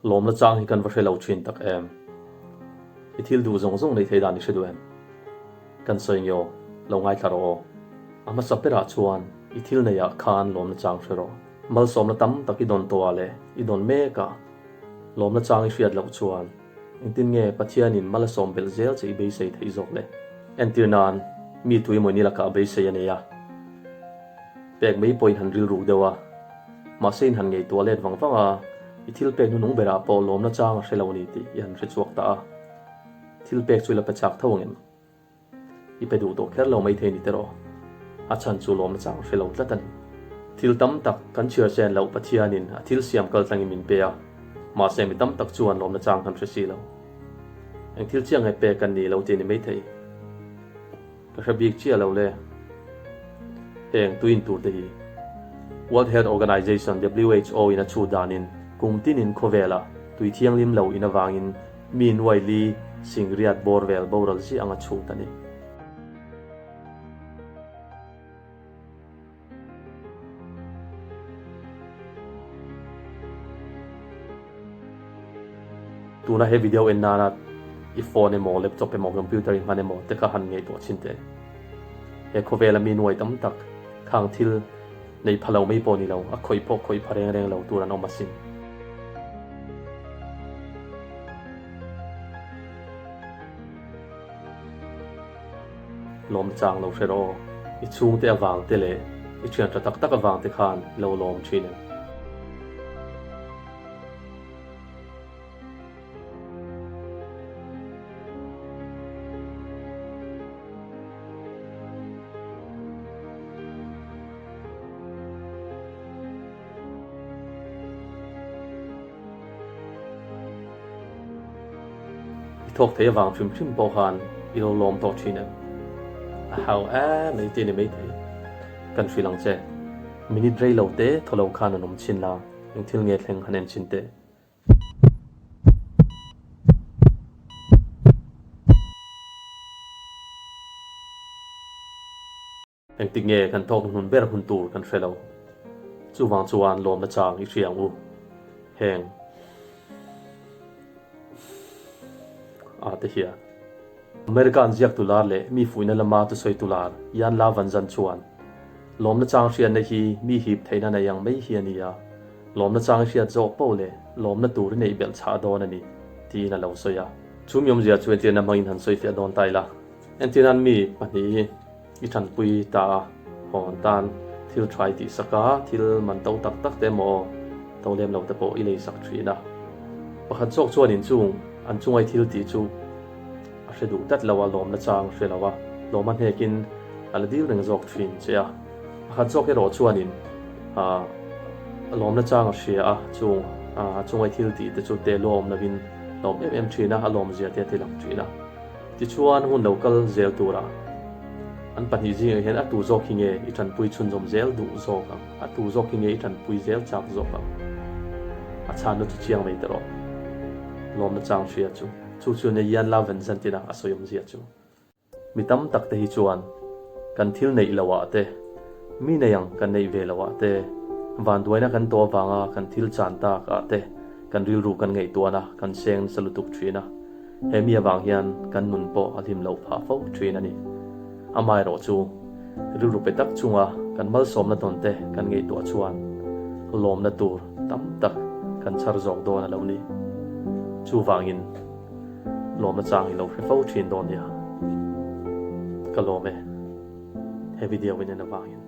Lawmna chang hi kan va hre lo thin tak em? I thil duh zawng zawng neih theih dan i hre duh em? Kan sawi nge aw, lo ngaithla rawh aw. A hmasa berah chuan i thil neihah khan lawmna chang hre rawh. Malsawmna tam tak i dawn tawhah leh i dawn mekah lawmna chang i hriat loh chuan engtin nge Pathianin mal a sawm belh zel che i beisei theih zawk le? Entir nan, mi tuimawi ni lakah beisei a nei a. Pek mai pawhin han rilruk deuh a, mahse in han ngaihtuah let vang vang a, i thil pek hnunung berah pawh lawmna chang a hre lo a ni tih i han hre chhuak ta a. Thil pek chu i la pe chak tho ang em? I pe duh tawh kher lo maithei ni tiraw? A chhan chu lawmna chang a hre lo tlat a ni. Thil tam tak kan chhiar sen loh Pathianin a thil siam kal tlangin min pe a, mahse mi tam tak chuan lawmna chang kan hre si lo. Eng thil chiah nge pek kan ni lo tih a ni maithei. Ka hre bik chiah lo le. Heng tuin tur te hi World Health Organization, who, in a chhut danin kum tinin khawvelah tui thianghlim lo in avangin mi nuai li singriat bawr vel boral ziah anga chhut a ni. Tuna he video en nana i phone emaw, laptop emaw, computer i hman emaw te kha han ngaihtuah chhin teh. He khawvela mi nuai tam tak khang thil nei pha lo mai pawh ni lo, a khawih pawh khawih pha reng reng lo tur an awm asin. Lawm chang lo hre rawh aw. I chhungte avang te leh i thian tha tak tak avang te khan i lo lawm thin em? I thawk thei avang hrim hrim pawh khan i lo lawm tawh thin em? A hau em ei tih a ni maithei. Kan hrilh ang che. Minute rei lo te thaw lo khan an awm chhin la, eng thil nge thleng han en chhin teh. Engtik nge kan thawk hnun ber hun tur kan hre lo. Chuvang chuan lawmna chang i hria ang u. Heng a te hian. American ziaktu lar leh mi fuihna lama thusawitu lar Ian La Van Zandt chuan, Lawmna chang hriatna hi mi hip theihna nei ang mai hi a ni a, lawmna chang i hriat zawk poh leh lawmna tur i neih belh chhah dawn a ni, tiin a lo sawi a. Chu mi awmzia chu entirna hmangin han sawi fiah dawn ta ila. Entirnan mi pahnih hi I tanpui ta a, hawn tan thil tha i tihsak a, thil man to tak tak te emaw to lem lo te pawh i leisak thin a. Pakhat zawk chuan inchung an chunga i thil tih chu a hre duh tlat lo a, lawmna chang a hre lo a, lawma hnekin a la dil reng zawk thin che a. Pakhat zawk erawh chuanin lawmna chang a hria a, chung a chunga i thil tih te chu te lawm lovin lawm em em thin a, a lawmzia te a ti lang thin a. Tichuan hun lo kal zel turah an pahnih zingah hian a tu zawk hi nge i tanpui chhunzawm zel duh zawk ang, a tu zawk hi nge i tanpui zel chak zawk ang? A chhanna chu chiang mai ta rawh. Lawmna chang hria chu. Chu chu nia Ian La Van Zandt ina a sawi awmzia chu. Mi tam tak te hi chuan kan thil neih loh ah te, mi nei ang kan neih ve loh ah te, vanduaina kan tawh avanga kan thil chan tak ah te kan rilru kan ngaihtuahna kan seng nasa lutuk thin a. He mi avang hian kan nun pawh a hlim loh phah fo thin a ni. Amaherawh chu, rilru pe tak chunga kan malsawmna dawn te kan ngaihtuah chuan lawmna tur tam tak kan chhar zawk dawn a lo ni. Chuvangin, lawmna chang i lo hre fo thin dawn nia. Ka lawm e, he video in en avangin.